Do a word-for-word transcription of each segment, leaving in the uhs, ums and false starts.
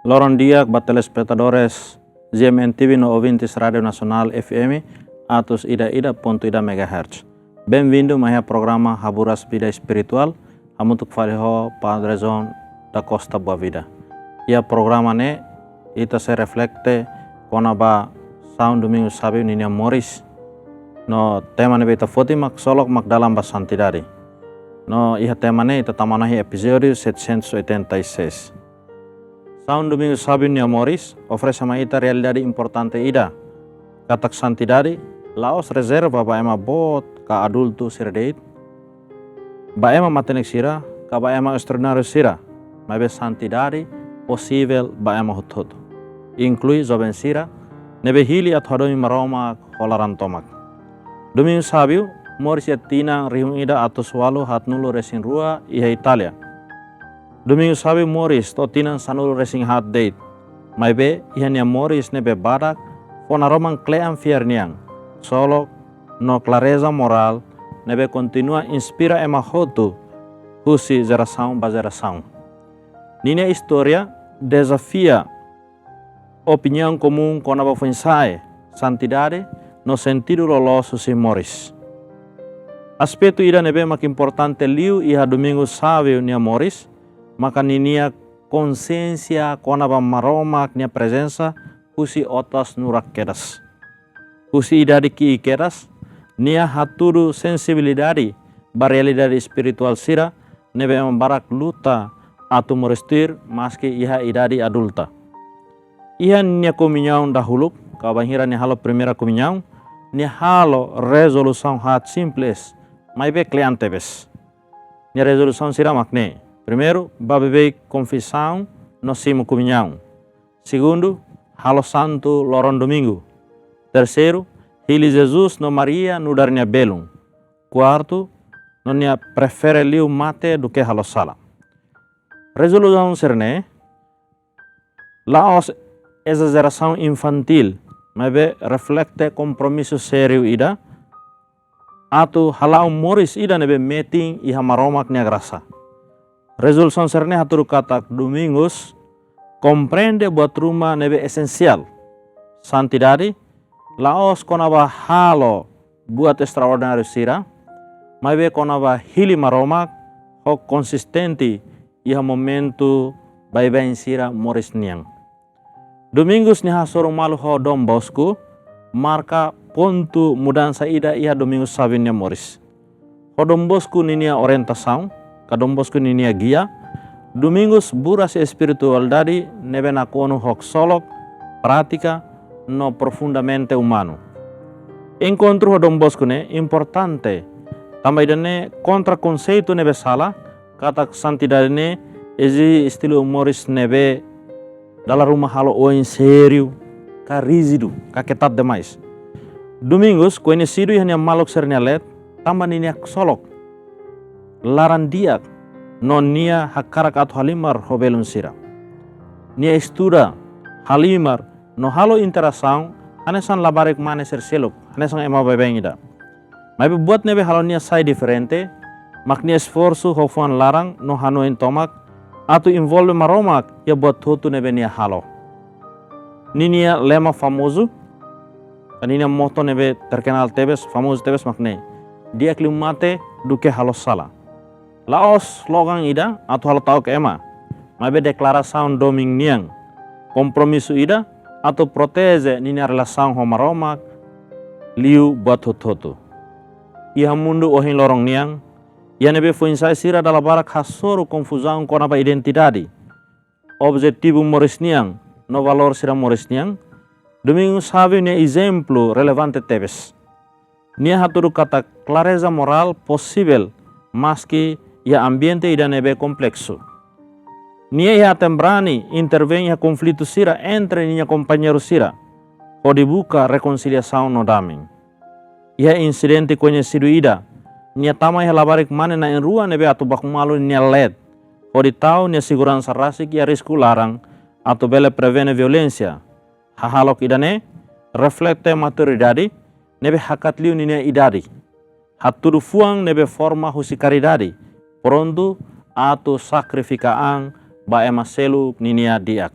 Loron di'ak ba telespetadores G M N T V no ouvintes Rádiu Nasionál F M atus ida ida pontu ida megahertz. Benvindu mai iha programa Haburas Vida Espirituál, hamutuk fali ho Padre João da Costa Boavida. Iha programa ne'e, ita sei reflete kona-ba São Domingos Sábio ninia moris. No tema ne'ebé ita foti mak ksolok mak dalan ba santidade. No iha tema ne'e ita tama ona iha epizódiu setecentos e oitenta e seis. São Domingos Sábio nia moris oferese mai ita realidade importante ida. Katak santidade la'ós rezerva ba ema boot ka adultu sira de'it, ba ema matenek sira, ka ba ema estraordináriu sira, maibé santidade posivel ba ema hotu-hotu, inklui joven sira ne'ebé hili atu hadomi Maromak ho laran tomak. Domingos Sábio moris iha tinan rihun ida atus ualu haatnulu resin rua iha Itália. Domingos Sábio moris to'o tinan sanulu resin haat de'it. Maibé iha nia moris ne'ebé badak fó naroman kle'an fiar nian, ksolok no klareza morál ne'ebé kontinua inspira ema hotu husi jerasaun ba jerasaun. Ninia istória dezafia opiniaun komún kona-ba foin-sa'e, santidade no sentidu loloos husi moris. Aspetu ida ne'ebé mak importante liu iha Domingos Sábio nia moris maka ninia konsiénsia kona-ba Maromak nia prezensa husi otas nurak kedas. Husi idade ki'ik kedas, nia hatudu sensibilidade ba realidade espirituál sira ne'ebé ema barak luta atu moris tuir maski iha idade adulta. Iha nia komuñaun dahuluk, ka bainhira nia halo primeira komuñaun, nia halo rezolusaun haat simples, maibé kle'an tebes. Nia rezolusaun sira mak ne'e: primeiru, bá bebeik konfesaun no simu komuñaun. Segundu, halo santu loron domingu. Terseiru, hili Jesus no Maria nu'udar nia belun. Kuartu, no nia prefere liu mate duké halo sala. Rezolusaun sira-ne'e la'ós ezajerasaun infantíl, maibé reflete kompromisu sériu ida atu hala'o moris ida ne'ebé metin iha Maromak nia grasa. Rezolusaun sira-ne'e hatudu katak Domingos komprende buat ruma ne'ebé esensiál. Santidade la'ós kona-ba halo buat estraordináriu sira, maibé kona-ba hili Maromak ho konsistente iha momentu baibain sira moris nian. Domingos nia hasoru malu ho Dom Bosco marka pontu mudansa ida iha Domingos Sábio nia moris. Ho Dom Bosco ninia orientasaun, ka Dom Bosco ninia gia, Domingos buras espiritualidade ne'ebé nakonu ho ksolok, prátika, no profundamente umanu. Enkontru ho Dom Bosco ne'e importante, tanba ida-ne'e kontra konseitu ne'ebé sala, katak santidade ne'e ezije estilu moris ne'ebé dala ruma halo oin sériu, ka ríjidu, ka ketat demais. Domingos koñesidu iha nia maluk sira-nia leet tanba ninia ksolok, laran di'ak, no nia hakarak atu halimar ho belun sira. Nia estuda, halimar, no halo interasaun hanesan labarik mane sira seluk, hanesan ema baibain ida. Maibé buat ne'ebé halo nia sai diferente mak nia esforsu ho fuan laran no hanoin tomak atu envolve Maromak iha buat hotu ne'ebé nia halo. Ninia lema famozu, ka ninia moto ne'ebé terkenal tebes, famozu tebes mak ne'e: di'ak liu mate duké halo sala. La'ós slogan ida atu halo ta'uk ema, maibé deklarasaun domin nian, kompromisu ida atu proteje ninia relasaun ho Maromak liu buat hotu-hotu. Iha mundu ohin loron nian, iha ne'ebé foin-sa'e sira dala barak hasoru konfuzaun kona-ba identidade, objetivu moris nian, no valór sira moris nian, Domingos Sábio nia ezemplu relevante tebes. Nia hatudu katak klareza morál posivel maski iha ambiente ida ne'ebé kompleksu. Nia iha aten-brani intervein iha konflitu sira entre ninia kompañeiru sira, hodi buka rekonsiliasaun no dame. Iha insidente koñesidu ida, nia tama iha labarik mane na'in-rua ne'ebé atu baku malu nia leet, hodi tau nia seguransa rasik iha risku laran atu bele prevene violénsia. Hahalok ida-ne'e reflete maturidade ne'ebé hakat liu ninia idade. Hatudu fuan ne'ebé forma husi karidade, prontu atu sakrifika an ba ema seluk ninia di'ak.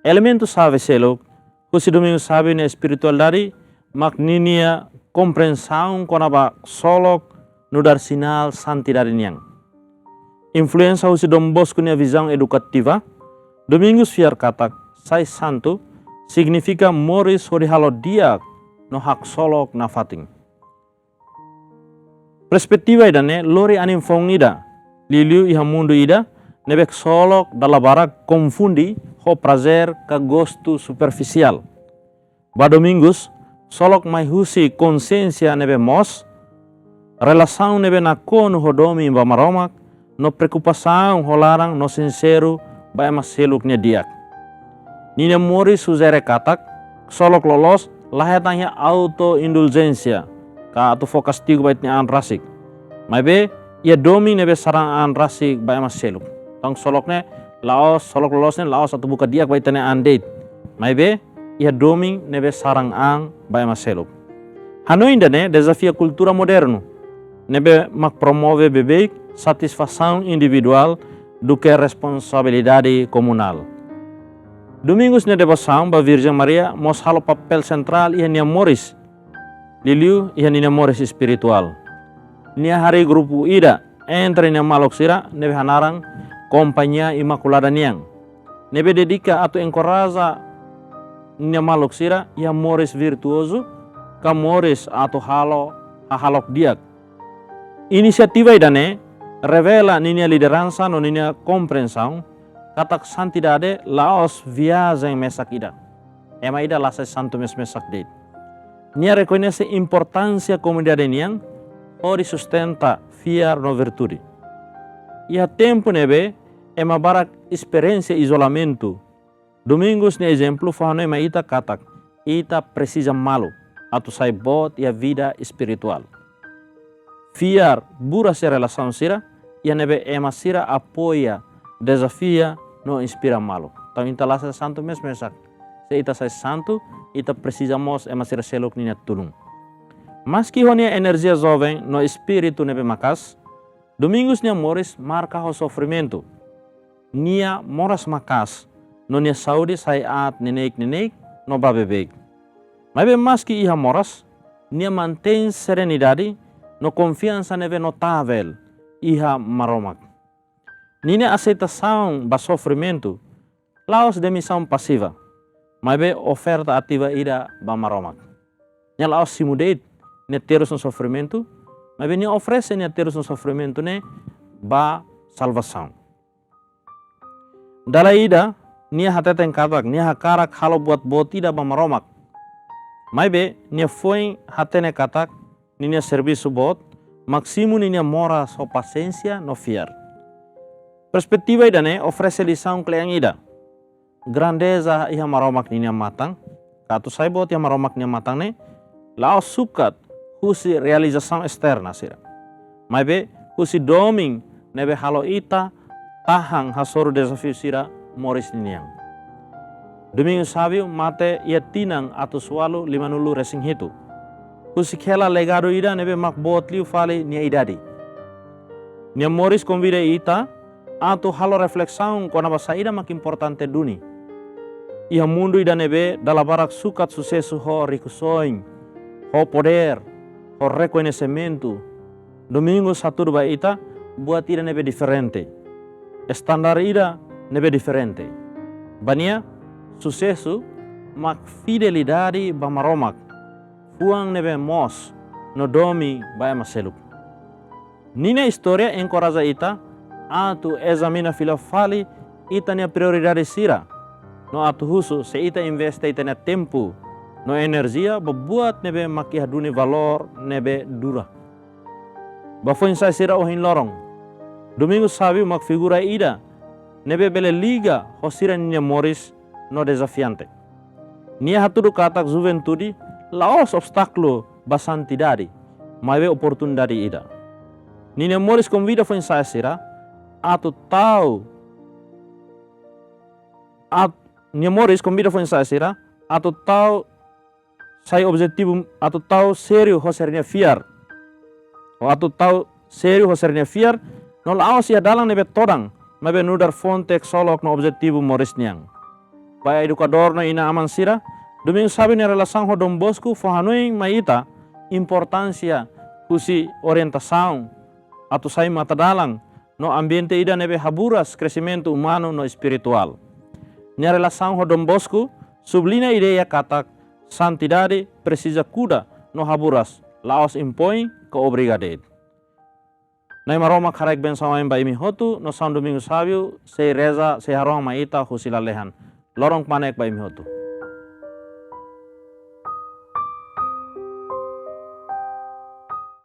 Elementu xave seluk husi Domingos Sábio nia espiritualidade mak ninia komprensaun kona-ba ksolok nu'udar sinál santidade nian. Influénsia husi Dom Bosco nia vizaun edukativa, Domingos fiar katak sai santu signifika moris hodi halo di'ak no haksolok nafatin. Perspetiva ida-ne'e lori anin foun ida, liuliu iha mundu ida ne'ebé ksolok dala barak konfunde ho prazer ka gostu superfisiál. Ba Domingos, ksolok mai husi konxiénsia ne'ebé moos, relasaun ne'ebé nakonu ho domin ba Maromak, no preokupasaun ho laran no sinseru ba ema seluk nia di'ak. Ninia moris sujere katak ksolok loloos la hetan iha autoindulgénsia ka atu fó kastigu ba ita-nia an rasik. Maibé iha domin ne'ebé sarani an rasik ba ema seluk. Entaun ksolok ne'e la'ós, ksolok loloos ne'e la'ós atu buka di'ak ba ita-nia an de'it. Maibé iha domin ne'ebé sarani an ba ema seluk. Hanoin ida-ne'e dezafia kultura modernu ne'ebé mak promove beibeik satisfasaun individuál duké responsabilidade komunál. Domingos nia devosaun ba Virjen Maria mós halo papél sentrál iha nia moris, liuliu iha ninia moris espirituál. Nia harii grupu ida entre nia maluk sira ne'ebé hanaran Kompañia Imakulada nian, ne'ebé dedika atu enkoraja ninia maluk sira iha moris virtuozu ka moris atu halo hahalok di'ak. Inisiativa ida-ne'e revela ninia lideransa no ninia komprensaun katak santidade la'ós viajen mesak ida. Ema ida la sai santu mesa-mesak de'it. Nia rekoñese importánsia komunidade nian hodi sustenta fiar no virtude. Iha tempu ne'ebé ema barak esperiénsia izolamentu, Domingos nia ezemplu fó hanoin mai ita katak ita presiza malu atu sai boot iha vida espirituál. Fiar, buras iha relasaun sira iha ne'ebé ema sira apoia, dezafia no inspira malu. Entaun ita la sai santu mesa-mesak. Se ita sai santu, ita presiza mós ema sira seluk ninia tulun. Maski ho nia enerjia joven no espíritu ne'ebé maka'as, Domingos nia moris marka ho sofrimentu. Nia moras maka'as, no nia saúde sai aat neineik-neineik no ba beibeik. Maibé maski iha moras, nia mantein serenidade no konfiansa ne'ebé notavel iha Maromak. Ninia aseitasaun ba sofrimentu la'ós demisaun pasiva, maibé oferta ativa ida ba Maromak. Nia la'ós simu de'it nia terus no sofrimentu, maibé nia oferese nia terus no sofrimentu ne'e ba salvasaun. Dala ida, nia hateten katak nia hakarak halo buat boot ida ba Maromak. Maibé nia foin hatene katak ninia servisu boot mak simu ninia moras ho pasiénsia no fiar. Perspetiva ida-ne'e oferese lisaun kle'an ida. Grandeza iha Maromak ninia matan, ka atu sai boot iha Maromak nia matan ne'e, la'ós sukat husi realizasaun esterna sira. Maibé husi domin ne'ebé halo ita tahan hasoru dezafiu sira moris ninian. Domingos Sábio mate iha tinan atus ualu limanulu resin hitu. Husik hela legadu ida ne'ebé mak boot liu fali nia idade. Nia moris konvida ita atu halo reflesaun kona-ba saida mak importante duni. Iha mundu ida ne'ebé dala barak sukat susesu ho rikusoin, ho podér, ho rekoñesimentu, Domingos hatudu ba ita buat ida ne'ebé diferente. Estandar ida ne'ebé diferente. Ba nia, susesu mak fidelidade ba Maromak, fuan ne'ebé moos no domin ba ema seluk. Ninia istória enkoraja ita atu ezamina fila fali ita-nia prioridade sira, no atu husu se ita investe ita-nia tempu no enerjia ba buat ne'ebé mak iha duni valór ne'ebé dura. Ba foin-sa'e sira ohin loron, Domingos Sábio mak figura ida ne'ebé bele liga ho sira-nia moris no dezafiante. Nia hatudu katak juventude la'ós obstákulu ba santidade, maibé oportunidade ida. Ninia moris konvida foin-sa'e sira atu tau, at, nia moris konvida foin-sa'e sira atu tau sai objetivu, atu tau sériu ho sira-nia fiar. Ou atu tau sériu ho sira-nia fiar, no la'ós iha dalan ne'ebé todan, maibé nu'udar fonte ksolok no objetivu moris nian. Ba edukadór no inan-aman sira, Domingos Sábio nia relasaun ho Dom Bosco fó hanoin mai ita importánsia husi orientasaun atu sai matadalan no ambiente ida ne'ebé haburas kresimentu umanu no espirituál. Nia relasaun ho Dom Bosco subliña ideia katak santidade presiza kuda no haburas, la'ós impoin ka obriga de'it. Na'i Maromak haraik bensaun ba imi hotu, no São Domingos Sábio sei reza, sei harohan mai ita husi lalehan. Loron kmanek ba imi hotu.